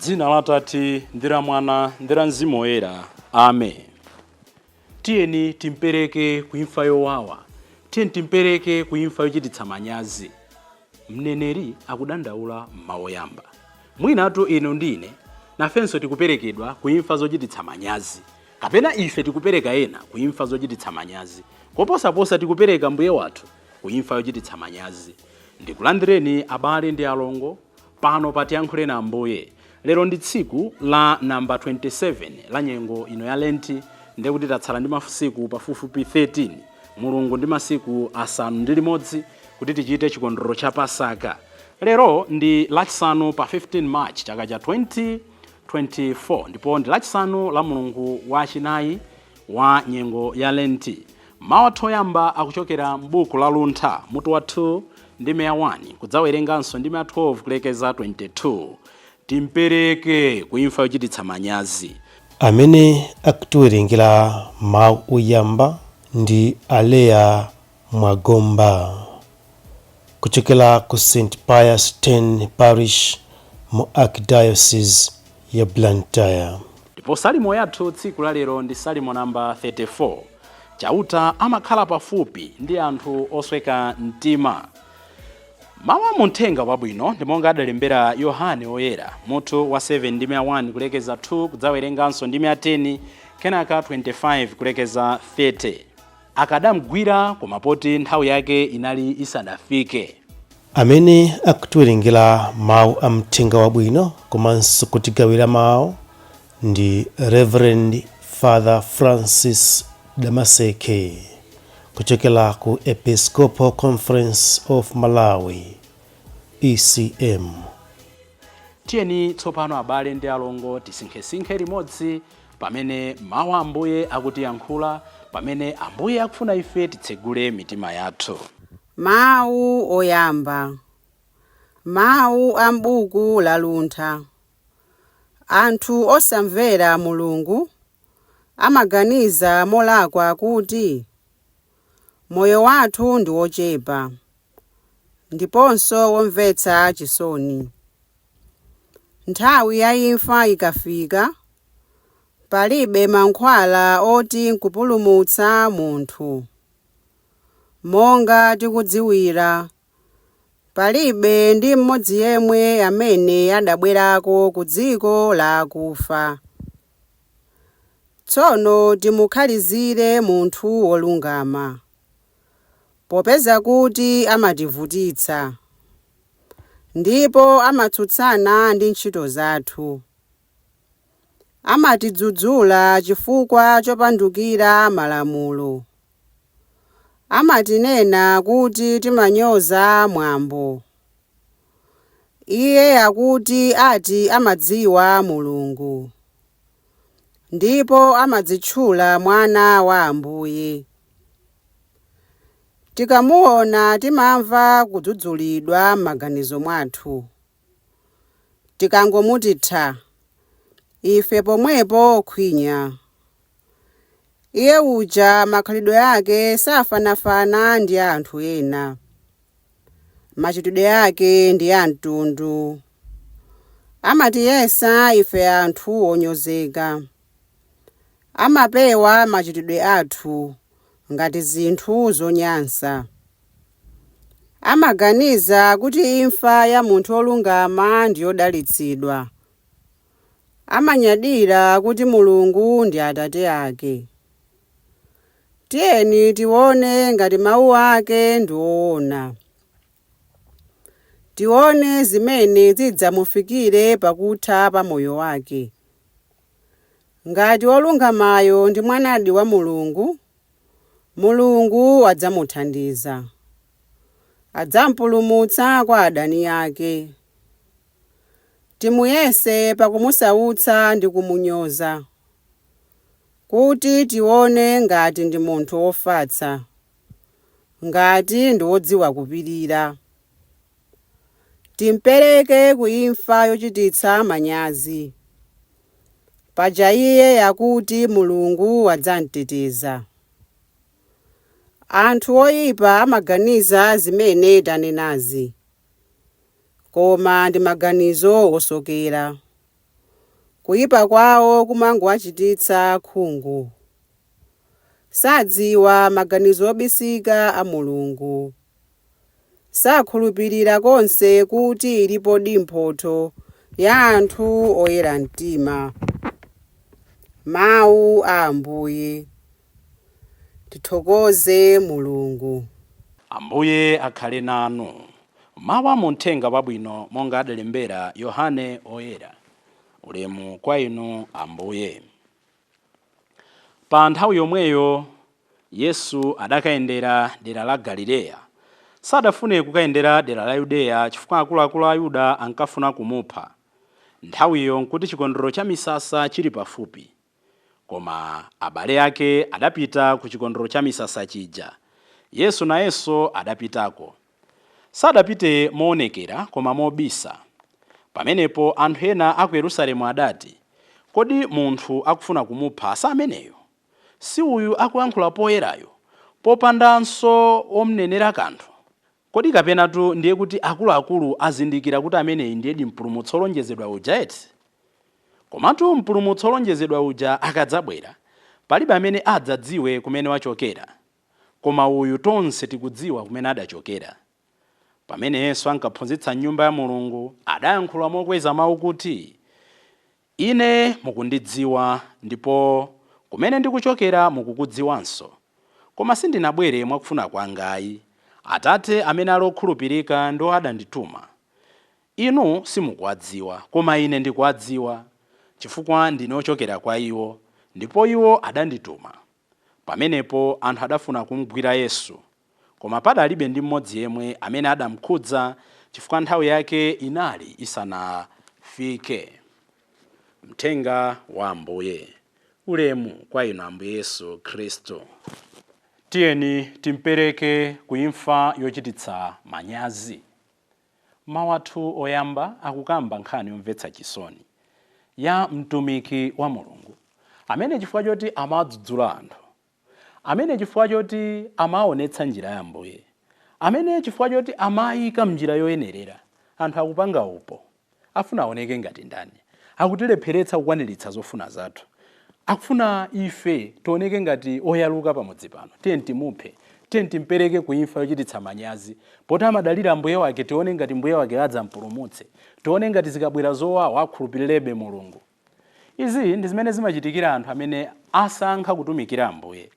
M'dzina la Atate ndi la Mwana ndi la Mzimu Woyera. Amen. Tiyeni timpereke ku imfa yowawa, tiyeni timpereke ku imfa yochititsa manyazi. Mneneri akudandaula m'mawu oyamba. Mwinatu inu ndi ine nafenso tikuperekedwa ku imfa zochititsa manyazi, kapena ife tikupereka ena ku imfa zochititsa manyazi. Koposaposa tikupereka Mbuye wathu ku imfa yochititsa manyazi. Ndikulandireni abale ndi alongo pano pa Tiyankhuleni Ambuye. Lero ndi tsiku la namba 27 la nyengo ino ya Lenti, ndiye kuti tatsala ndi masiku pafupifupi 13, mulungu ndi masiku 6 kuti tichite chikondwerero cha Pasaka. Lero ndi Lachisanu pa 15 March chaka cha 2024 ndipo ndi Lachisanu la mulungu wachinayi wa nyengo ya Lenti. Mawu athu oyamba akuchokera m'buku la Luntha, mutu wa 2 ndime ya 1 kudzawerenganso ndime ya 12 kulekeza 22. Timpereke ku imfa yochititsa manyazi. Amene akutiwerengera mawu oyamba ndi Aleya Mwagomba kuchokera ku St Pius X Parish mu Archdiocese ya Blantyre. Ndipo salimo yathu tsiku la lero ndi salimo namba 34. Chauta amakhala pafupi ndi anthu osweka mtima. Mawu a muthenga wabwino ndi monga adalembera Yohane Woyera, mutu wa 7 ndime ya 1 kulekeza 2 kudzawerenganso ndime ya 10 kenaka 25 kulekeza 30. Akadamgwira koma poti nthawi yake inali isadafike. Amene akutiwerengera mawu a mthenga wabwino komanso kutigawira mawu ndi Reverend Father Francis Damaseke kuchokera ku Episcopal Conference of Malawi, ECM. Tiyeni tsopano abale ndi alongo tisinkhesinkhe limodzi pamene mawu a Ambuye akutiyankhula, pamene Ambuye akufuna ife titsegule mitima yathu. Mawu oyamba. Mawu a m'buku la Luntha. Anthu osamvera Mulungu amaganiza molakwa kuti, Moyo wathu ndi wochepa ndiponso womvetsa chisoni. Nthawi ya imfa ikafika, palibe mankhwala oti nkupulumutsa munthu. Monga tikudziwira, palibe ndi mmodzi yemwe amene adabwerako ku dziko la akufa. Tsono timukhalizire munthu wolungama, popeza kuti amativutitsa ndipo amatsutsana ndi ntchito zathu. Amatidzudzula chifukwa chopandukira malamulo. Amatinena kuti timanyoza mwambo. Iye akuti ati amadziwa Mulungu, ndipo amadzitchula mwana wa Ambuye. Tikamuona timamva kudzudzulidwa m'maganizo mwathu. Tikangomuti tha, ife pomwepo khwinya. Iye uja makhalidwe ake safanafana ndi a anthu ena. Machitidwe ake ndi a mtundu. Amatiyesa ife anthu onyozeka. Amapewa machitidwe athu ngati zinthu zonyansa. Amaganiza kuti imfa ya munthu wolungama ndi yodalitsidwa. Amanyadira kuti Mulungu ndi Atate ake. Tiyeni tione ngati mawu ake ndi woona. Tione zimene zidzamufikire pakutha pa moyo wake. Ngati wolungamayo ndi mwanadi wa Mulungu, Mulungu adzamuthandiza. Adzampulumutsa kwa adani ake. Timuyese pakumusautsa ndi kumunyoza, kuti tione ngati ndi munthu wofatsa, ngati ndi wodziwa kupirira. Timpereke ku imfa yochititsa manyazi. Paja iye akuti Mulungu adzamteteza. Anthu oyipa amaganiza zimene tanenazi, koma ndi maganizo osokera. Kuyipa kwawo kumangowachititsa khungu. Sadziwa maganizo obisika a Mulungu. Sakhulupirira konse kuti ilipodi mphotho ya anthu oyera mtima. Mawu a Ambuye. Tithokoze Mulungu. Ambuye akhale nanu. Mawu a muthenga wabwino monga adalembera Yohane Oyera. Ulemu kwa inu, Ambuye. Pa nthawi yomweyo Yesu adakayendera dera la Galileya. Sadafune kukayendera dera la Yudeya, chifukwa akuluakulu a Yuda ankafuna kumupha. Nthawiyo nkuti chikondwerero cha misasa chili pafupi. Koma abale ake adapita ku chikondwerero cha misasa chija. Yesu nayenso adapitako. Sadapite moonekera, koma mobisa. Pamenepo anthu ena a ku Yerusalemu adati, "Kodi munthu akufuna kumupha si ameneyo? Si uyu akuyankhula poyerayo, popandanso womnenera kanthu? Kodi kapenatu ndiye kuti akuluakulu azindikira kuti ameneyi ndiyedi mpulumutsi wolonjezedwa uja eti? Komatu mpulumutsi wolonjezedwa uja akadzabwera, palibe amene adzadziwe kumene wachokera. Koma uyu tonse tikudziwa kumene adachokera." Pamene Yesu ankaphunzitsa m'Nyumba ya Mulungu, adayankhula mokweza mawu kuti, "Ine mukundidziwa, ndipo kumene ndikuchokera mukukudziwanso. Koma sindinabwere mwakufuna kwanga ayi. Atate amene ali okhulupirika ndiwo adandituma. Inu simukuwadziwa, koma ine ndikuwadziwa, chifukwa ndine ochokera kwa iwo, ndipo iwo adandituma." Pamenepo anthu adafuna kumugwira Yesu, koma padalibe ndi mmodzi yemwe amene adamkhudza, chifukwa nthawi yake inali isanafike. Mthenga wa Ambuye. Ulemu kwa inu, Ambuye Yesu Khristu. Tiyeni timpereke kuimfa yochititsa manyazi. Mawu athu oyamba akukamba nkhani yomvetsa chisoni ya mtumiki wa Mulungu amene, chifukwa choti amadzudzula anthu, amene chifukwa choti amaonetsa njira ya Ambuye, amene chifukwa choti amayika mnjira yoyenerera, anthu akupanga upo, afuna aoneke ngati ndani, akutilepheretsa kukwaniritsa zofuna zathu, akufuna ife tioneke ngati oyaluka pamudzi pano. Tiye timuphe, tiye timpereke kuimfa yochititsa manyazi. Poti amadalira Mbuye wake, tione ngati Mbuye wake adzampulumutse, tione ngati zikabwera zowawa akhulupirirebe Mulungu. Izi ndi zimene zimachitikira anthu amene asankha kutumikira Ambuye.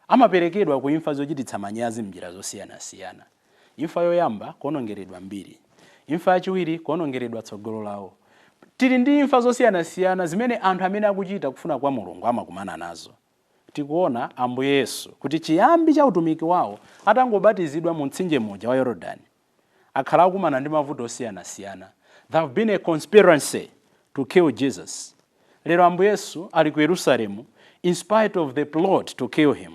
Amaperekedwa kuimfa zochititsa manyazi mnjira zosiyanasiyana. Imfa yoyamba, kuonongeredwa mbiri. Imfa yachiwiri, kuonongeredwa tsogolo lawo. Tili ndi imfa zosiyanasiyana zimene anthu amene akuchita kufuna kwa Mulungu amakumana nazo. Tikuona Ambuye Yesu kuti chiyambi cha utumiki wawo, atangobatizidwa mu mtsinje muja wa Yorodani, akhala akumana ndi mavuto osiyanasiyana. There have been a conspiracy to kill Jesus. Lero Ambuye Yesu ali ku Yerusalemu. In spite of the plot to kill him,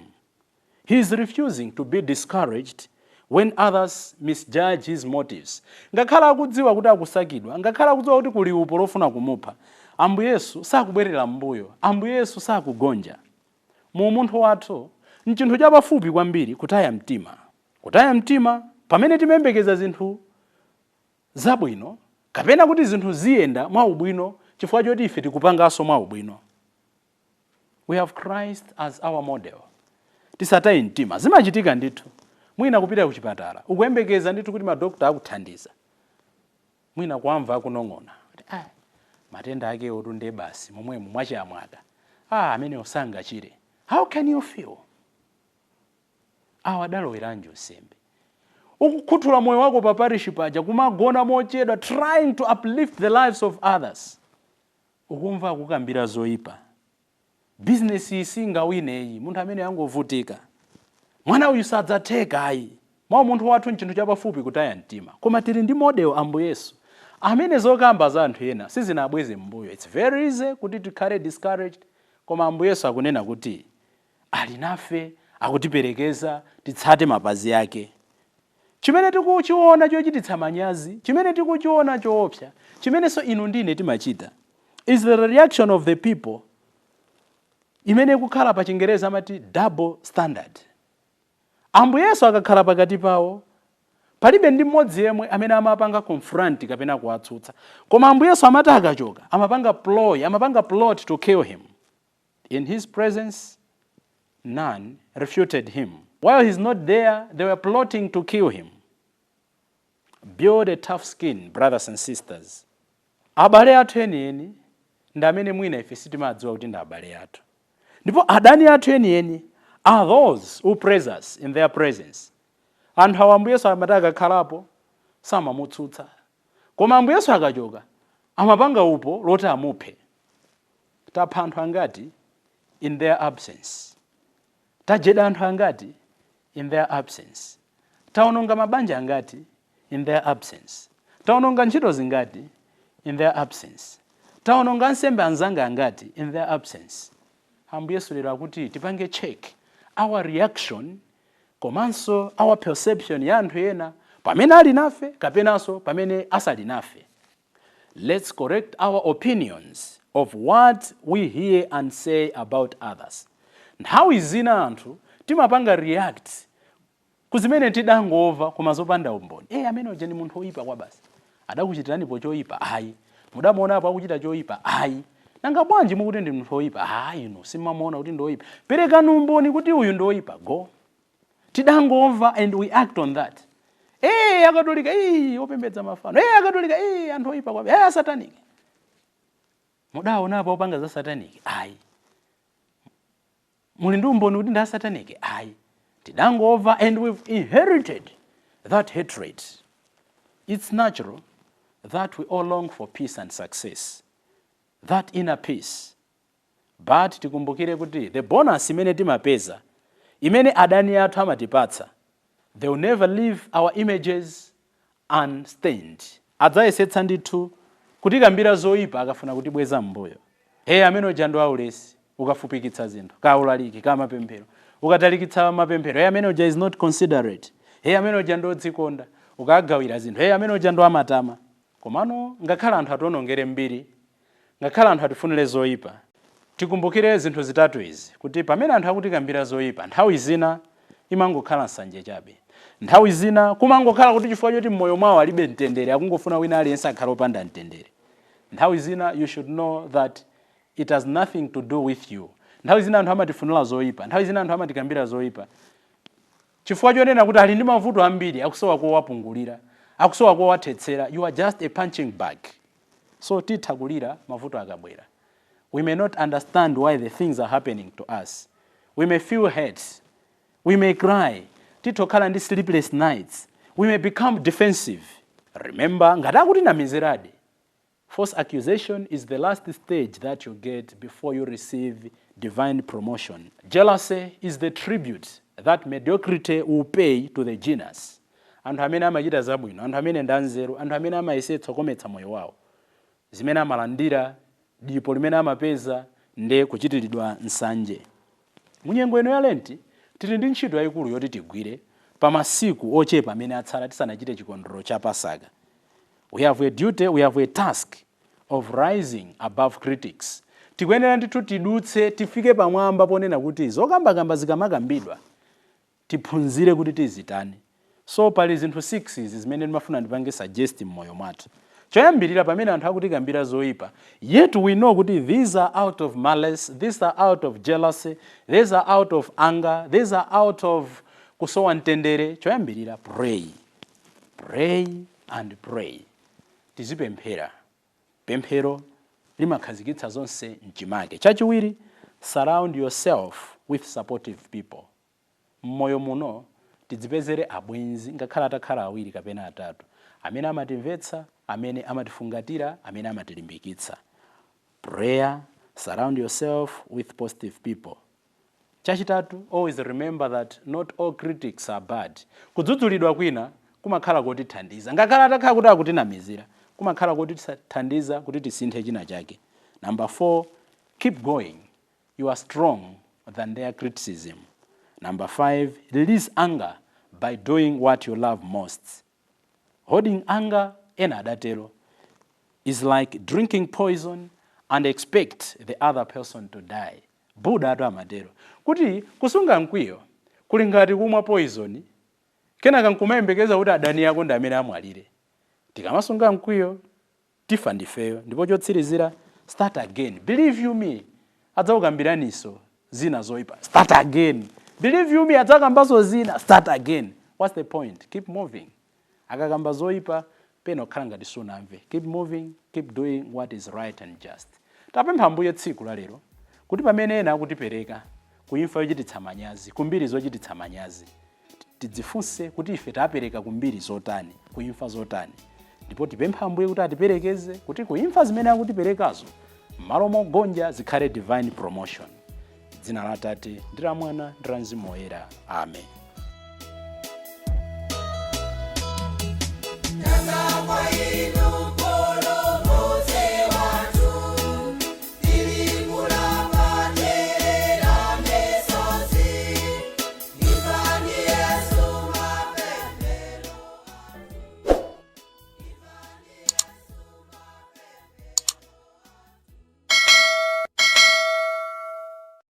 he is refusing to be discouraged when others misjudge his motives. Ngakhale akudziwa kuti akusakidwa, ngakhale akudziwa kuti kuli upo lofuna kumupha, Ambuye Yesu sakubwerera m'mbuyo. Ambuye Yesu sakugonja. Mu umunthu wathu, nchinthu chapafupi kwambiri kutaya mtima, kutaya mtima pamene timayembekeza zinthu zabwino, kapena kuti zinthu ziyenda mwaubwino chifukwa choti ife tikupanganso mwaubwino. We have Christ as our model. Tisataye mtima. Zimachitika ndithu. Mwina kupita kuchipatala, ukuyembekeza ndithu kuti madokta akuthandiza, mwina kuamva akunong'ona kuti, "Ah, matenda ake otu nde basi momwemo mwachamwaka, ah, amene sangachire." How can you feel? Awa adaloweranji unsembe? Ukukhuthula moyo wako pa parish paja, kumagona mochedwa, trying to uplift the lives of others, ukumva akukambira zoyipa. "Bizinesi singawineyi, munthu amene angovutika, mwana uyu sadzatheka ayi." Mwa munthu wathu, nchinthu chapafupi kutaya mtima. Koma tili ndi model, Ambuye Yesu, amene zokamba za anthu ena sizinabweze m'mbuyo. It's very easy kuti tikhale discouraged, koma Ambuye Yesu akunena kuti ali nafe, akutiperekeza, titsate mapazi ake. Chimene tikuchiona chochititsa manyazi, chimene tikuchiona choopsa, chimenenso inu ndine timachita, is the reaction of the people imene ikukhala, pa Chingereza amati double standard. Ambuye Yesu akakhala pakati pawo, Palibe ndi mmodzi yemwe amene amapanga confront kapena kuwatsutsa, koma Ambuye Yesu amati akachoka amapanga ploy, amapanga plot to kill him. In his presence none refuted him. While he's not there, they were plotting to kill him. Build a tough skin, brothers and sisters. Abale athu enieni ndi amene mwina ife sitimadziwa kuti ndi abale athu, ndipo adani athu enieni are those who praise us in their presence. Anthu awo Ambuye Yesu amati akakhalapo samamutsutsa, koma Ambuye Yesu akachoka amapanga upo loti amuphe. Tapha anthu angati in their absence? Tajeda anthu angati in their absence? Taononga mabanja angati in their absence? Taononga ntchito zingati in their absence? Taononga ansembe anzanga angati in their absence? Ambuye Yesu lero akuti tipange check our reaction komanso our perception ya anthu ena pamene ali nafe kapenanso pamene asali nafe. Let's correct our opinions of what we hear and say about others. Nthawi zina anthu timapanga react kuzimene tidangomva koma zopanda umboni. Amene uja ndi munthu woyipa kwa basi. Adakuchitiranipo choyipa? Ayi. Mudamuonapo akuchita choyipa? Ayi. Nanga bwanji mukuti ndi munthu woyipa? Ayi, inu simamuona kuti ndi woyipa. Perekani umboni kuti uyu ndi woyipa. Go. Tidangomva and we act on that. Akatolika, opembedza mafano. Akatolika, anthu oyipa kwa satanic. Mudaonapo opanga za satanic? Ayi. Muli ndi umboni kuti ndi asatanic? Ayi. Tidangomva and we've inherited that hatred. It's natural that we all long for peace and success, that inner peace, but tikumbukire kuti the bonus imene timapeza, imene adani athu amatipatsa, they will never leave our images unstained. Adzayesetsa ndithu kutikambira zoyipa akafuna kutibweza m'mbuyo. Hey, amene uja ndi aulesi. Ukafupikitsa zinthu, kaulaliki, kamapemphero, ukatalikitsa mapemphero, hey, amene uja is not considerate. Hey, amene uja ndi odzikonda. Ukagawira zinthu, hey, amene uja ndi amatama. Komano ngakhale anthu atiwonongere mbiri, ngakhale anthu atifunire zoyipa, tikumbukire zinthu zitatu izi, kuti pamene anthu akutikambira zoyipa, nthawi zina imangokhala nsanje chabe. Nthawi zina kumangokhala kuti chifukwa choti mmoyo mwawo alibe mtendere, akungofuna wina aliyense akhale opanda mtendere. Nthawi zina you should know that it has nothing to do with you. Nthawi zina anthu amatifunira zoyipa, nthawi zina anthu amatikambira zoyipa chifukwa chonena kuti ali ndi mavuto ambiri, akusowa kowapungulira, akusowa kowathetsera. You are just a punching bag. So titha kulira mavuto akabwera. We may not understand why the things are happening to us. We may feel hurt, we may cry, titokhala ndi sleepless nights, we may become defensive. Remember, ngati akutinamiziradi, false accusation is the last stage that you get before you receive divine promotion. Jealousy is the tribute that mediocrity will pay to the genius. Anthu amene amachita zabwino, anthu amene ndi anzeru, anthu amene amayesetsa kukometsa moyo wawo, zimene amalandira, dipo limene amapeza ndi kuchitiridwa nsanje. Munyengo ino ya Lenti tili ndi ntchito yayikulu yoti tigwire pa masiku ochepa amene atsala tisanachite chikondwerero cha Pasaka. We have a duty, we have a task of rising above critics. Tikuyenera ndithu tidutse, tifike pamwamba ponena kuti zokambakamba zikamakambidwa tiphunzire kuti tizitani. So pali zinthu 6 izi zimene ndimafuna ndipange suggest m'moyo mwathu. Choyambirira, pamene anthu akutikambira zoyipa, yet we know kuti these are out of malice, these are out of jealousy, these are out of anger, these are out of kusowa mtendere, choyambirira, pray, pray and pray. Tizipemphera. Pemphero limakhazikitsa zonse mchimake. Chachiwiri, surround yourself with supportive people. Mmoyo muno tidzipezere abwenzi, ngakhale atakhala awiri kapena atatu, amene amatimvetsa, amene amatifungatira, amene amatilimbikitsa. Prayer, surround yourself with positive people. Chachitatu, always remember that not all critics are bad. Kudzudzulidwa kwina kumakhala kotithandiza, ngakhale atakhala kuti akutinamizira, kumakhala kotithandiza kuti tisinthe china chake. Number 4, keep going. You are strong than their criticism. Number 5, release anger by doing what you love most. Holding anger, ena adatero, is like drinking poison and expect the other person to die. Buddha atu amatero kuti kusunga mkwiyo kuli ngati kumwa poison. Kenaka nkumayembekeza kuti adani ako ndi amene amwalire. Tikamasunga mkwiyo, tifa ndifeyo. Ndipo chotsirizira, start again. Believe you me, adzakukambiraniso zina zoyipa, start again. Believe you me, adzakambanso zina, start again. What's the point? Keep moving. Akakamba zoyipa, pena kukhala ngati sunamve. Keep moving, keep doing what is right and just. Tapempha Ambuye tsiku la lero kuti pamene ena akutipereka kuimfa yochititsa manyazi, kumbiri zochititsa manyazi, tidzifunse kuti ife tapereka kumbiri zotani, kuimfa zotani. Ndipo tipempha Ambuye kuti atiperekeze kuti kuimfa zimene akutiperekazo, m'malo mogonja, zikhale divine promotion. Dzina la Atate ndi la Mwana ndi la Mzimu Woyera, amen.